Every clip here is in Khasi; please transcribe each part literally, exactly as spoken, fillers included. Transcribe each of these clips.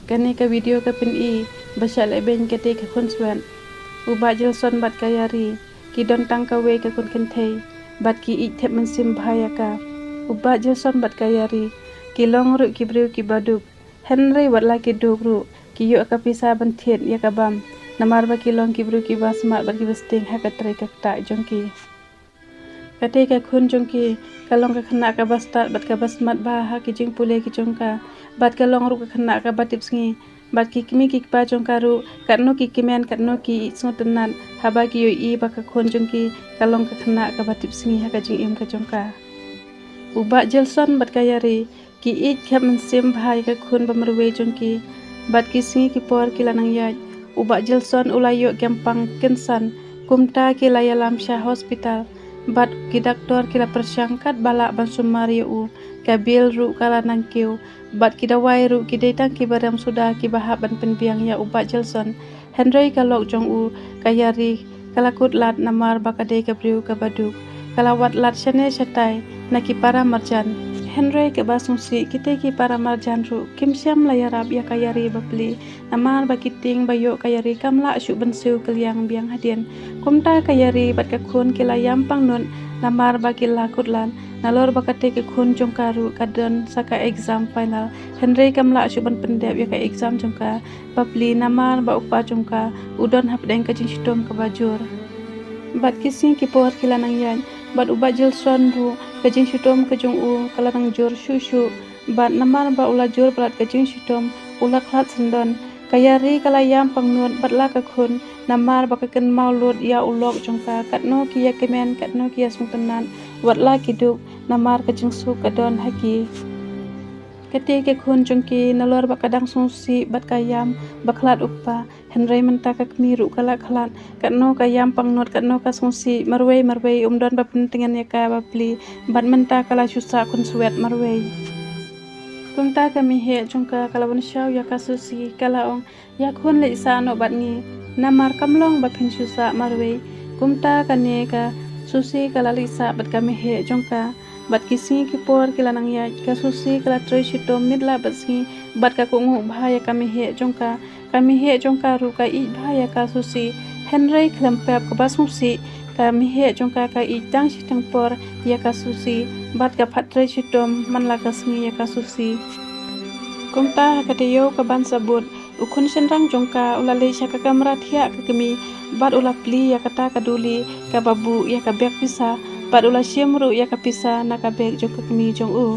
Kane ka video ka pyni ba shah lehbeiñ katei ka khun swet. U Bah Jelson bad ka Ïari ki don tang kawei ka khun kynthei bad ki ïeit thep mynsiem bha ïa ka. U Bah Jelson bad ka Ïari ki long ruh ki briew kiba duk. Hynrei wat la ki duk ruh ki ïoh ka pisa ban thied ïa ka bam, namar ba ki long ki briew kiba smat bad kiba sting ha ka trei ka ktah jong ki. Katei ka khun jong ki ka long ka khynnah kaba stad bad kaba smat bha ha ki jingpule ki jong ka, bad ka long ruh ka khynnah kaba tipsngi. Bad ki kmie ki kpa jong ka ruh katno ki kmen, katno ki ïeit sngewtynnat haba ki ïohi ba ka khun jong ki ka long ka khynnah kaba tipsngi ha ka jingim ka jong ka. U Bah Jelson bad ka Ïari ki ïeit khep mynsiem bha ïa ka khun ba marwei jong ki. Bad ki sngi ki por ki la nang ïaid, u Bah Jelson u la ïoh kem pang kynsan, kumta ki la ïalam sha hospital. Bad ki doktor ki la pyrshang katba lah ban sumar ïa u. Ka bill ruh ka la nang kiew, bad ki dawai ruh ki dei tang kiba rem suda kiba hap ban pynbiang ïa u Bah Jelson. Hynrei ka lok jong u, ka Ïari, ka la kut lad namar ba ka dei ka briew kaba duk. Ka la wad lad shane shatai na ki para marjan. Hynrei kaba sngewsih, kitei ki para marjan ruh kim shym la ïarap ïa ka Ïari bapli, namar ba ki tieng ba ïoh ka Ïari kam lah shuh ban siew kylliang biang hadien. Kumta ka Ïari bad ka khun ki la ïam pangnud namar ba ki la kut lad. Nalor ba katei ka khun jong ka ruh ka don sa ka exam final, hynrei kam lah shuh ban pyndep ïa ka exam jong ka bapli namar ba u kpa jong ka u don hapdeng ka jingshitom kaba jur. Bad ki sngi ki por ki la nang ïaid, bad u Bah Jelson ruh ka jingshitom ka jong u ka la nang jur shuh shuh. Bad namar ba u la jur palat ka jingshitom, u la khlad syndon. Ka Ïari ka la ïam pangnud bad la ka khun namar ba ka kynmaw lut ïa u lok jong ka, katno ki ïa kmen, katno ki ïa sngewtynnat, wat la ki duk, namar ka jingsuk ka don ha ki. Katei ka khun jong ki, nalor ba ka dang sngewsih bad ka ïam ba khlad u kpa, hynrei mynta ka kmie ruh ka la khlad. Katno ka ïam pangnud, katno ka sngewsih, marwei marwei um don ba pyntngen ïa ka bapli, bad mynta ka la shu sah khun swet marwei. Kumta ka miheh jong ka ka la wan shaw ïa ka Susi, ka la ong, "Ïa khun leit sah noh bad ngi, namar kam long ba phin shu sah marwei." Kumta kane ka Susi ka la leit sah bad ka miheh jong ka. Bad ki sngi ki por ki la nang ïaid, ka Susi ka la trei shitom miet la bad sngi, bad ka kohnguh bha ïa ka miheh jong ka. Ka miheh jong ka ruh ka ïeit bha ïa ka Susi. Hynrei khlem pep kaba sngewsih, ka miheh jong ka ka ïeit tang shi tang por ïa ka Susi, bad ka phah trei shitom man la ka sngi ïa ka Susi. Kumta ha ka taïew ka ban sabut, u khun shynrang jong ka u la leit sha ka kamra thiah ka kmie, bad u la plie ïa kata ka duli kaba buh ïa ka bag pisa, bad u la shim ruh ïa ka pisa na ka bag jong ka kmie jong u.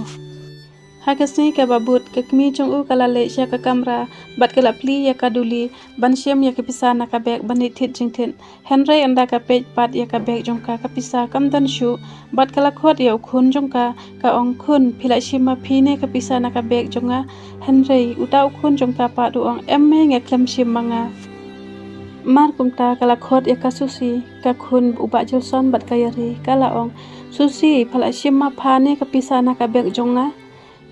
Ha ka sngi kaba bud, ka kmie jong u ka la leit sha ka kamra, bad ka la plie ïa ka duli ban shim ïa ka pisa na ka bag ban leit thied jingthied. Hynrei ynda ka peit pat ïa ka bag jong ka, ka pisa kam don shuh, bad ka la khot ïa u khun jong ka, ka ong, "Khun, phi la shim ma phi ne ka pisa na ka bag jong nga?" Hynrei uta u khun jong ka pat u ong, "Em mei, nga khlem shim ma nga." Mar kumta ka la khot ïa ka Susi, ka khun u Bah Jelson bad ka Ïari, ka la ong, "Susi, pha la shim ma pha ne ka pisa na ka bag jong nga?"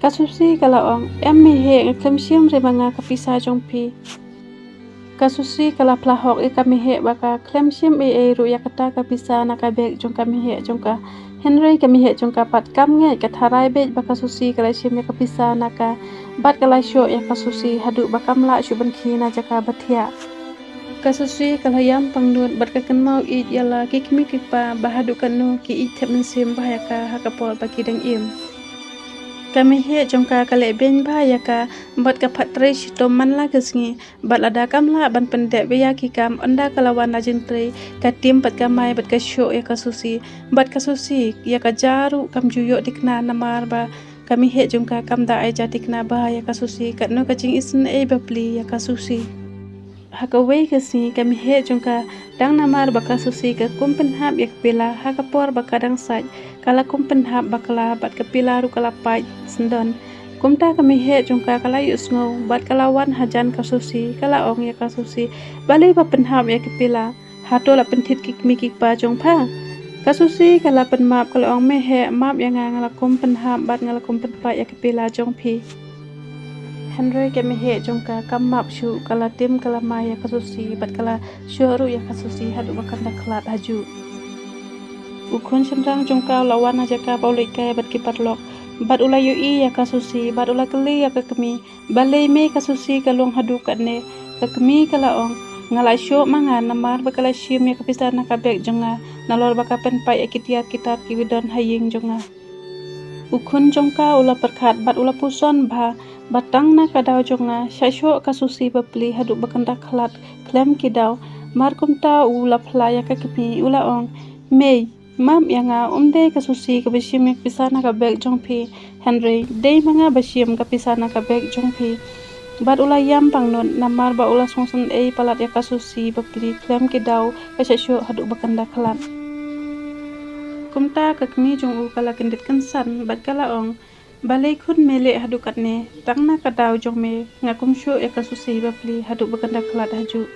Ka Susi ka la ong, "Em miheh, nga khlem shim re ma nga ka pisa jong phi." Ka Susi ka la phla hok ïa ka miheh ba ka khlem shim ei ei ruh ïa kata ka pisa na ka bag jong ka miheh jong ka. Hynrei ka miheh jong ka pat kam ngeit, ka tharai beit ba ka Susi ka la shim ïa ka pisa na ka, bad ka la shoh ïa ka Susi haduh ba kam lah shuh ban khie na jaka ba thiah. Ka Susi ka la ïam pangnud bad ka kynmaw ïeit ïa la ki kmie ki kpa ba haduh katno ki ïeit thep mynsiem bha ïa ka ha ka por ba ki dang im. Ka miheh jong ka ka leh beiñ bha ïa ka bad ka phah trei shitom man la ka sngi, bad lada kam lah ban pyndep ïa ki kam, ynda ka la wan na jingtrei, ka tim bad ka mai bad ka shoh ïa ka Susi, bad ka Susi ïa ka ja ruh kam ju ïoh thikna namar ba ka miheh jong ka kam da ai ja thikna bha ïa ka Susi, katno ka jingisynei bapli ïa ka Susi. Ha kawei ka sngi ka miheh jong ka, dang namar ba ka Susi ka kum pynhap ïa ka pila, ha ka por ba ka dang sait, ka la kum pynhap bakla bad ka pila ruh ka la pait syndon. Kumta ka miheh jong ka ka la ïohsngew bad ka la wan hajan ka Susi, ka la ong ïa ka Susi, "Balei ba pynhap ïa ka pila? Hato la pynthied ki kmie ki kpa jong pha?" Ka Susi ka la pynmap, ka la ong, "Miheh, map ïa nga, nga la kum pynhap bad nga la kum pynpait ïa ka pila jong phi." Hynrei ka miheh jong ka kam map shuh, ka la tim ka la mai ïa ka Susi bad ka la shoh ruh ïa ka Susi haduh ba kan da khlad hajuh. U khun shynrang jong ka u la wan ha jaka ba u leit kai bad ki paralok. Bad u la ïohi ïa ka Susi, bad u la kylli ïa ka kmie, balei me ka Susi ka lung haduh katne? Ka kmie ka la ong, nga la shoh ma nga namar ba ka la shim ïa ka pisa na ka bag jong nga, nalor ba ka pynpait ïa ki tiar ki tar kiba don ha ïing jong nga. U khun jong ka u la pyrkhat bad u la puson bha, ba tang na ka daw jong nga, shah shoh ka Susi bapli haduh ba kynda khlad, khlem ki daw. Mar kumta u la phla ïa ka kmie, u la ong, mei, map ïa nga, ym dei ka Susi kaba shim ïa ka pisa na ka bag jong phi, hynrei dei ma nga ba shim ka pisa na ka bag jong phi. Bad u la ïam pangnud, namar ba u la sngewsynei palat ïa ka Susi bapli, khlem ki daw, ka shah shoh haduh ba kynda khlad. Kumta ka kmie jong u ka la kyndit kynsan, bad ka la ong, balei khun me leh haduh katne, tang na ka daw jong me, nga kum shoh ïa ka Susi bapli, haduh ba kynda khlad hajuh.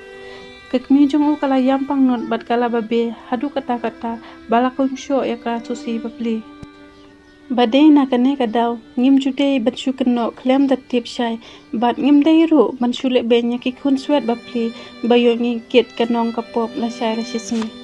Ka kmie jong u ka la ïam pangnud, bad ka la babe, haduh katta katta, ba la kum shoh ïa ka Susi bapli. Ba dei na kane ka daw, ngim ju dei ban shu kynnoh khlem da tip shai, bad ngim dei ruh ban shu leh beiñ ïa ki khun swet bapli, ba ïoh ngi kit ka nong ka pop lashai lashisngi.